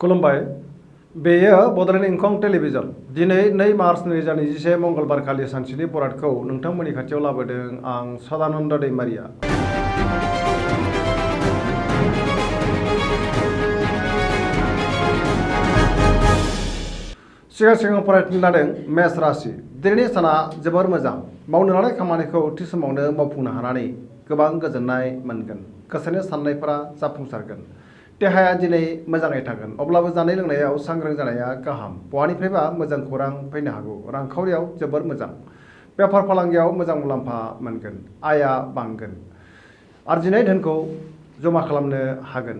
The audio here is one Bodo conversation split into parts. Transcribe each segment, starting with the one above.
खुलुमबाय बेयो बड'लेण्ड इंखं टेलिभिजन दिनै 2 मार्च 2021 मंगलबार खालि सानसेनि बरादखौ नोंथांमोननि खाथियाव लाबोदों आं सदानन्द दैमारिया। सिगां फरायफिननो लादों मेष राशि। दिनैनि साना जोबोर मोजां। मावनो लानाय खामानिखौ थि समावनो मावफुंनो हानानै गोबां गोजोननाय मोनगोन। गोसोनि साननायफोरा जाफुंसारगोन। देहाया दिनै मोजाङै थागोन, अब्लाबो जानाय लोंनायाव सांग्रां जानाया गाहाम। बहानिफ्रायबा मोजां खौरां फैनो हागौ। रांखावरियाव जोबोर मोजां। बेफार फालांगियाव मोजां मुलाम्फा मोनगोन। आयआ बांगोन। आरजिनाय धोनखौ जमा खालामनो हागोन।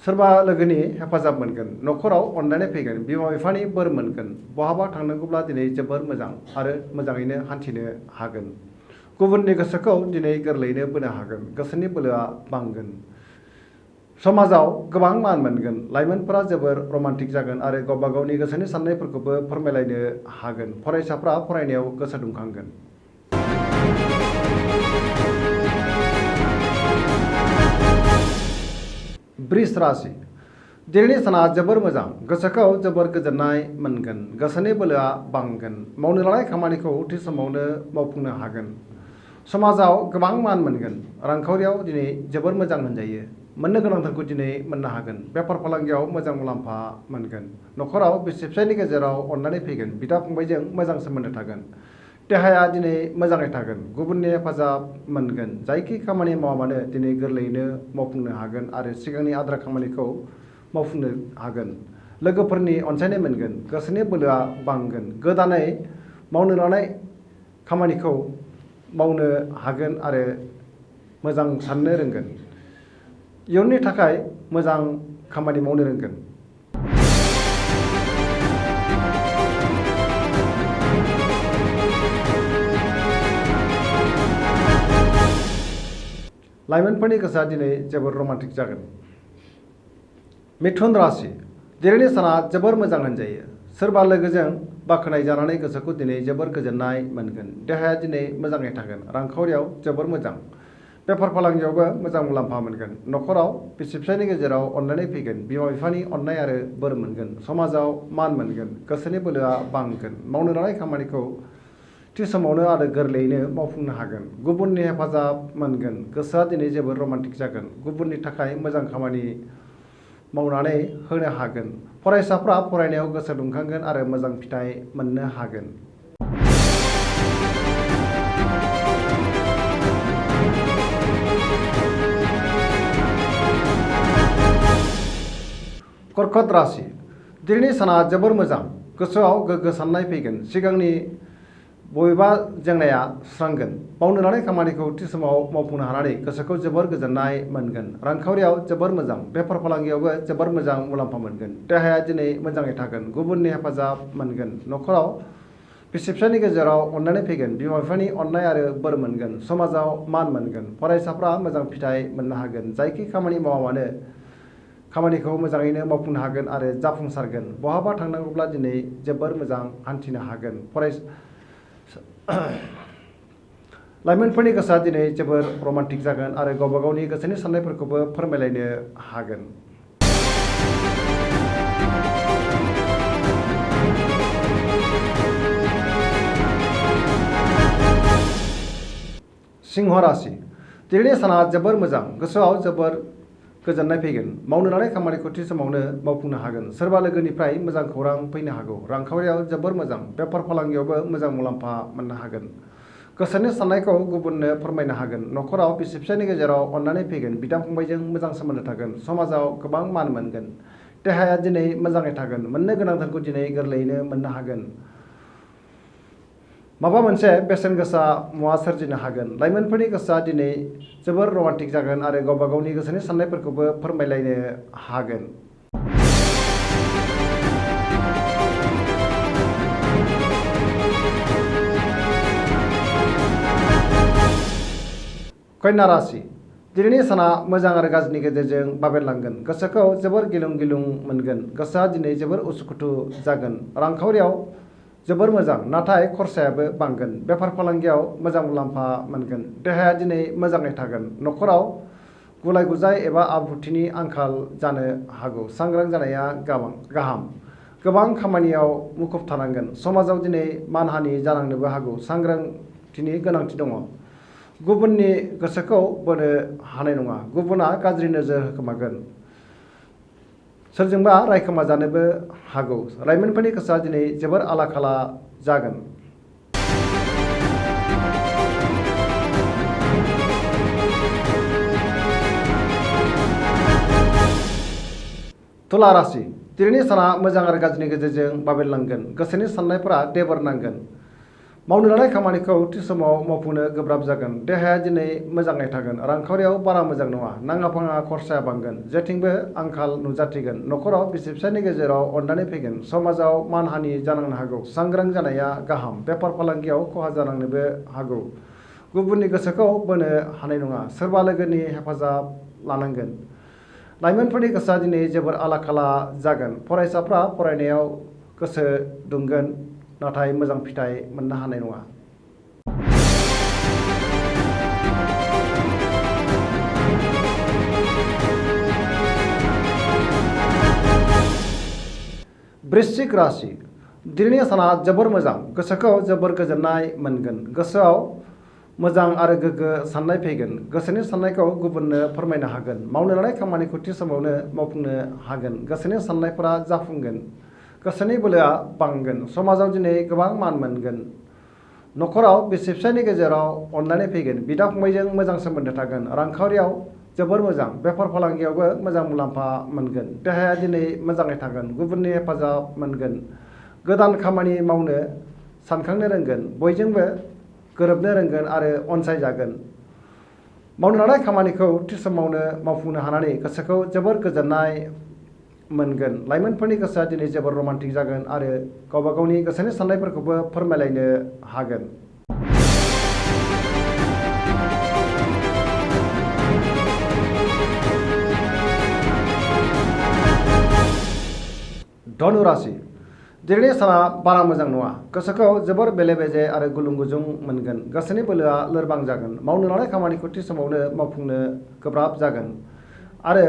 सोरबा लोगोनि हेफाजाब मोनगोन। न'खराव अनलायनाय फैगोन। बिमा बिफानि बोर मोनगोन। बहाबा थांनांगौब्ला दिनै जोबोर मोजां आरो मोजाङैनो हान्थिनो हागोन। गुबुननि गोसोखौ दिनै गोरलैयैनो बोनो हागोन। गोसोनि बोलोआ बांगोन। समाजाव गोबां मान मोनगोन। लाइमोनफोरा जोबोर रमान्टिक जागोन आरो गावबा गावनि गोसोनि साननायफोरखौबो फोरमायलायनो हागोन। फरायसाफ्रा फरायनायाव गोसो दुंखांगोन। वृष राशि। दिनैनि साना जोबोर मोजां। गोसोखौ जोबोर गोजोननाय मोनगोन। गोसोनि बोलोआ बांगोन। मावनो लानाय खामानिखौ थि समावनो मावफुंनो हागोन। समाजाव गोबां मान मोनगोन। रांखावरियाव दिनै जोबोर मोजां होनजायो। मोननो गोनांथारखौ दिनै मोननो हागोन। बेफार फालांगियाव मोजां मुलाम्फा मोनगोन। न'खराव बिसि फिसायनि गेजेराव अनलायनाय फैगोन। बिदा फंबायजों मोजां सोमोन्दो थागोन। देहाया दिनै मोजाङै थागोन। गुबुननि हेफाजाब मोनगोन। जायखि खामानि मावा मानो दिनै गोरलैयैनो मावफुंनो हागोन आरो सिगांनि आद्रा खामानिखौ मावफुंनो हागोन। लोगोफोरनि अनसायनाय मोनगोन। गोसोनि बोलोआ बांगोन। गोदानै मावनो लानाय खामानिखौ मावनो हागोन आरो मोजां साननो रोंगोन। इयुननि थाखाय मोजां खामानि मावनो रोंगोन। लाइमोनफोरनि गोसोआ दिनै जोबोर रमान्टिक जागोन। मिथुन राशि। दिनैनि साना जोबोर मोजां होनजायो। सोरबा लोगोजों बाख्नाय जानानै गोसोखौ दिनै जोबोर गोजोननाय मोनगोन। देहाया दिनै मोजाङै थागोन। रांखावरियाव जोबोर मोजां। बेफार फालांगियावबो मोजां मुलाम्फा मोनगोन। न'खराव बिसि फिसायनि गेजेराव अनलायनाय फैगोन। बिमा बिफानि अननाय आरो बोर मोनगोन। समाजाव मान मोनगोन। गोसोनि बोलोआ बांगोन। मावनो लानाय खामानिखौ थि समावनो आरो गोरलैयैनो मावफुंनो हागोन। गुबुननि हेफाजाब मोनगोन। गोसोआ दिनै जोबोर रमान्टिक जागोन। गुबुननि थाखाय मोजां खामानि मावनानै होनो हागोन। फरायसाफ्रा फरायनायाव गोसो दुंखांगोन आरो मोजां फिथाइ मोननो हागोन। कर्कट राशि। दिनैनि साना जोबोर मोजां। गोसोआव गोग्गो साननाय फैगोन। सिगांनि बबेबा जेंनाया सुस्रांगोन। मावनो लानाय खामानिखौ थि समाव मावफुंनो हानानै गोसोखौ जोबोर गोजोननाय मोनगोन। रांखावरियाव जोबोर मोजां। बेफार फालांगियावबो जोबोर मोजां मुलाम्फा मोनगोन। देहाया दिनै मोजाङै थागोन। गुबुननि हेफाजाब मोनगोन। न'खराव बिसि फिसायनि गेजेराव अनलायनाय फैगोन। बिमा बिफानि अननाय आरो बोर मोनगोन। समाजाव मान मोनगोन। फरायसाफ्रा मोजां फिथाइ मोननो हागोन। जायखि खामानि मावा मानो खामानिखौ मोजाङैनो मावफुंनो हागोन आरो जाफुंसारगोन। बहाबा थांनांगौब्ला दिनै जोबोर मोजां हान्थिनो हागोन। लाइमोनफोरनि गोसोआ दिनै जोबोर रमान्टिक जागोन आरो गावबा गावनि गोसोनि साननायफोरखौबो फोरमायलायनो हागोन। सिंह राशि। दिनैनि साना जोबोर मोजां। गोसोआव जोबोर गोजोननाय फैगोन। मावनो लानाय खामानिखौ थि समावनो मावफुंनो हागोन। सोरबा लोगोनिफ्राय मोजां खौरां फैनो हागौ। रांखावरियाव जोबोर मोजां। बेफार फालांगियावबो मोजां मुलाम्फा मोननो हागोन। गोसोनि साननायखौ गुबुननो फोरमायनो हागोन। न'खराव बिसि फिसायनि गेजेराव अननानै फैगोन। बिदा फंबायजों मोजां सोमोन्दो थागोन। समाजाव गोबां मान मोनगोन। देहाया दिनै मोजाङै थागोन। मोननो गोनांथारखौ दिनै गोरलैयैनो मोननो हागोन। माबा मोनसे बेसेन गोसा मुवा सोरजिनो हागोन। लाइमोनफोरनि गोसोआ दिनै जोबोर रमान्टिक जागोन आरो गावबा गावनि गोसोनि साननायफोरखौबो फोरमायलायनो हागोन। कन्या राशि। दिनैनि साना मोजां आरो गाज्रिनि गेजेरजों बाबेनलांगोन। गोसोखौ जोबोर गिलुं गिलुं मोनगोन। गोसोआ दिनै जोबोर उसुखुथु जागोन। रांखावरियाव जोबोर मोजां, नाथाय खरसायाबो बांगोन। बेफार फालांगियाव मोजां मुलाम्फा मोनगोन। देहाया दिनै मोजाङै थागोन। न'खराव गुलाय गुजाय एबा आब्रुथिनि आंखाल जानो हागौ। सांग्रां जानाया गाहाम। गोबां खामानियाव मुखुब थानांगोन। समाजाव दिनै मानहानि जानांनोबो हागौ। सांग्रांथिनि गोनांथि दङ। गुबुननि गोसोखौ बोनो हानाय नङा। गुबुना गाज्रि नोजोर होखोमागोन। सोरजोंबा रायखोमा जानोबो हागौ। लाइमोनफोरनि गोसोआ दिनै जोबोर आला खाला जागोन। तुला राशि दिनैनि साना मोजां आरो गाज्रिनि गेजेरजों बाबेरलांगोन। गोसोनि साननायफोरा देबोर नांगोन। मावनो लानाय खामानिखौ थि समाव मावफुंनो गोब्राब जागोन। देहाया दिनै मोजाङै थागोन। रांखावरियाव बारा मोजां नङा। नाङा फाङा खरसाया बांगोन। जेथिंबो आंखाल नुजाथिगोन। न'खराव बिसि फिसायनि गेजेराव अननानै फैगोन। समाजाव मानहानि जानांनो हागौ। सांग्रां जानाया गाहाम। बेफार फालांगियाव खहा जानांनोबो हागौ। गुबुननि गोसोखौ बोनो हानाय नङा। सोरबा लोगोनि हेफाजाब लानांगोन। लाइमोनफोरनि गोसोआ दिनै जोबोर आला खाला जागोन। फरायसाफ्रा फरायनायाव गोसो दुंगोन नाथाय मोजां फिथाइ मोननो हानाय नङा। वृश्चिक राशि दिनैनि साना जोबोर मोजां। गोसोखौ जोबोर गोजोननाय मोनगोन। गोसोआव मोजां आरो गोग्गो साननाय फैगोन। गोसोनि साननायखौ गुबुननो फोरमायनो हागोन। मावनो लानाय खामानिखौ थि समावनो मावफुंनो हागोन। गोसोनि साननायफोरा जाफुंगोन। गोसोनि बोलोआ बांगोन। समाजाव दिनै गोबां मान मोनगोन। न'खराव बिसि फिसायनि गेजेराव अनलायनाय फैगोन। बिदा फंबायजों मोजां सोमोन्दो थागोन। रांखावरियाव जोबोर मोजां। बेफार फालांगियावबो मोजां मुलाम्फा मोनगोन। देहाया दिनै मोजाङै थागोन। गुबुननि हेफाजाब मोनगोन। गोदान खामानि मावनो सानखांनो रोंगोन। बयजोंबो गोरोबनो रोंगोन आरो अनसायजागोन। मावनो लानाय खामानिखौ थि समावनो मावफुंनो हानानै गोसोखौ जोबोर गोजोननाय मोनगोन। लाइमोनफोरनि गोसोआ दिनै जोबोर रमान्टिक जागोन आरो गावबा गावनि गोसोनि साननायफोरखौबो फोरमायलायनो हागोन। धनु राशि दिनैनि साना बारा मोजां नङा। गोसोखौ जोबोर बेले बेजे आरो गुलुं गुजुं मोनगोन। गोसोनि बोलोआ लोरबां जागोन। मावनो लानाय खामानिखौ थि समावनो मावफुंनो गोब्राब जागोन आरो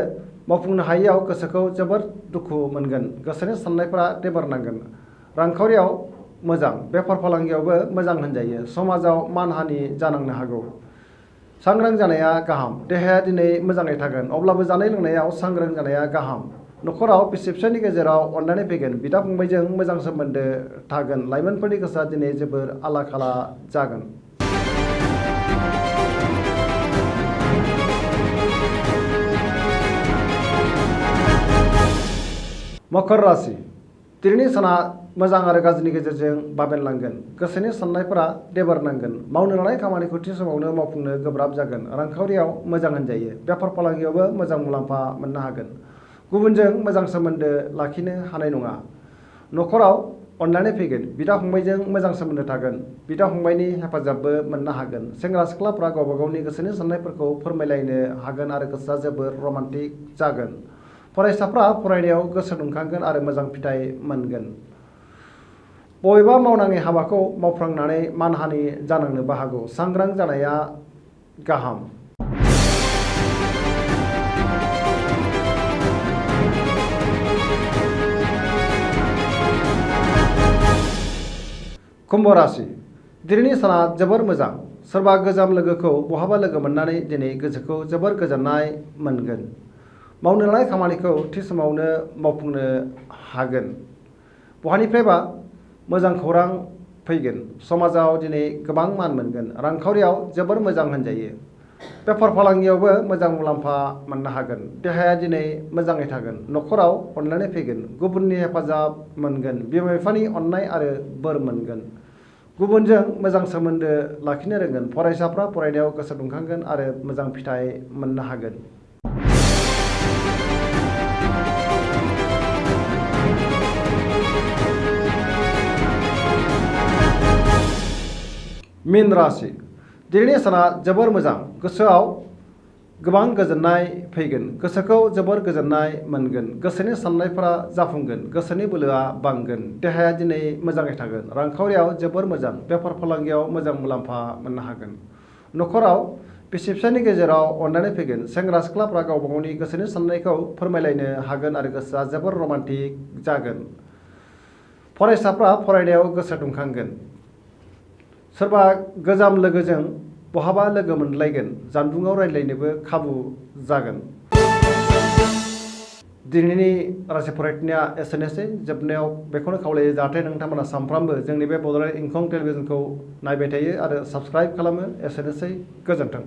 मावफुंनो हायैयाव गोसोखौ जोबोर दुखु मोनगोन। गोसोनि साननायफोरा देबोर नांगोन। रांखावरियाव मोजां। बेफार फालांगियावबो मोजां होनजायो। समाजाव मानहानि जानांनो हागौ। सांग्रां जानाया गाहाम। देहाया दिनै मोजाङै थागोन। अब्लाबो जानाय लोंनायाव सांग्रां जानाया गाहाम। न'खराव बिसि फिसायनि गेजेराव अननानै फैगोन। बिदा फंबायजों मोजां सोमोन्दो थागोन। लाइमोनफोरनि गोसोआ दिनै जोबोर आला खाला जागोन। मकर राशि दिनैनि साना मोजां आरो गाज्रिनि गेजेरजों बाबेनलांगोन। गोसोनि साननायफोरा देबोर नांगोन। मावनो लानाय खामानिखौ थि समावनो मावफुंनो गोब्राब जागोन। रांखावरियाव मोजां होनजायो। बेफार फालांगियावबो मोजां मुलाम्फा मोननो हागोन। गुबुनजों मोजां सोमोन्दो लाखिनो हानाय नङा। न'खराव अननानै फैगोन। बिदा फंबायजों मोजां सोमोन्दो थागोन। बिदा फंबायनि हेफाजाबबो मोननो हागोन। सेंग्रा सिख्लाफ्रा गावबा गावनि गोसोनि साननायफोरखौ फोरमायलायनो हागोन आरो गोसोआ जोबोर रमान्टिक जागोन। फरायसाफ्रा फरायनायाव गोसो दुंखांगोन आरो मोजां फिथाइ मोनगोन। बबेबा मावनाङै हाबाखौ मावफ्लांनानै मानहानि जानांनोबो हागौ। सांग्रां जानाया गाहाम। कुम्भ राशि दिनैनि साना जोबोर मोजां। सोरबा गोजाम लोगोखौ बहाबा लोगो मोननानै दिनै गोसोखौ जोबोर गोजोननाय मोनगोन। मावनो लानाय खामानिखौ थि समावनो मावफुंनो हागोन। बहानिफ्रायबा मोजां खौरां फैगोन। समाजाव दिनै गोबां मान मोनगोन। रांखावरियाव जोबोर मोजां होनजायो। बेफार फालांगियावबो मोजां मुलाम्फा मोननो हागोन। देहाया दिनै मोजाङै थागोन। न'खराव अननानै फैगोन। गुबुननि हेफाजाब मोनगोन। बिमा बिफानि अननाय आरो बोर मोनगोन। गुबुनजों मोजां सोमोन्दो लाखिनो रोंगोन। फरायसाफ्रा फरायनायाव गोसो दुंखांगोन आरो मोजां फिथाइ मोननो हागोन। मीन राशि दिनैनि साना जोबोर मोजां। गोसोआव गोबां गोजोननाय फैगोन। गोसोखौ जोबोर गोजोननाय मोनगोन। गोसोनि साननायफोरा जाफुंगोन। गोसोनि बोलोआ बांगोन। देहाया दिनै मोजाङै थागोन। रांखावरियाव जोबोर मोजां। बेफार फालांगियाव मोजां मुलाम्फा मोननो हागोन। न'खराव बिसि फिसायनि गेजेराव अननानै फैगोन सेंग्रा सिख्लाफ्रा गावबा गावनि गोसोनि साननायखौ फोरमायलायनो हागोन आरो गोसोआ जोबोर रमान्टिक जागोन। फरायसाफ्रा फरायनायाव गोसो दुंखांगोन। सोरबा गोजाम लोगोजों बहाबा लोगो मोनलायगोन। जानबुङाव रायज्लायनोबो खाबु जागोन। दिनैनि राशि फरायथिनाया एसेनोसै। जोबनायाव बेखौनो खावलायो जाहाथे नोंथांमोना सानफ्रामबो जोंनि बे बड'लेण्ड इंखं टेलिभिजनखौ नायबाय थायो आरो साबस्क्राइब खालामो। एसेनोसै, गोजोन्थों।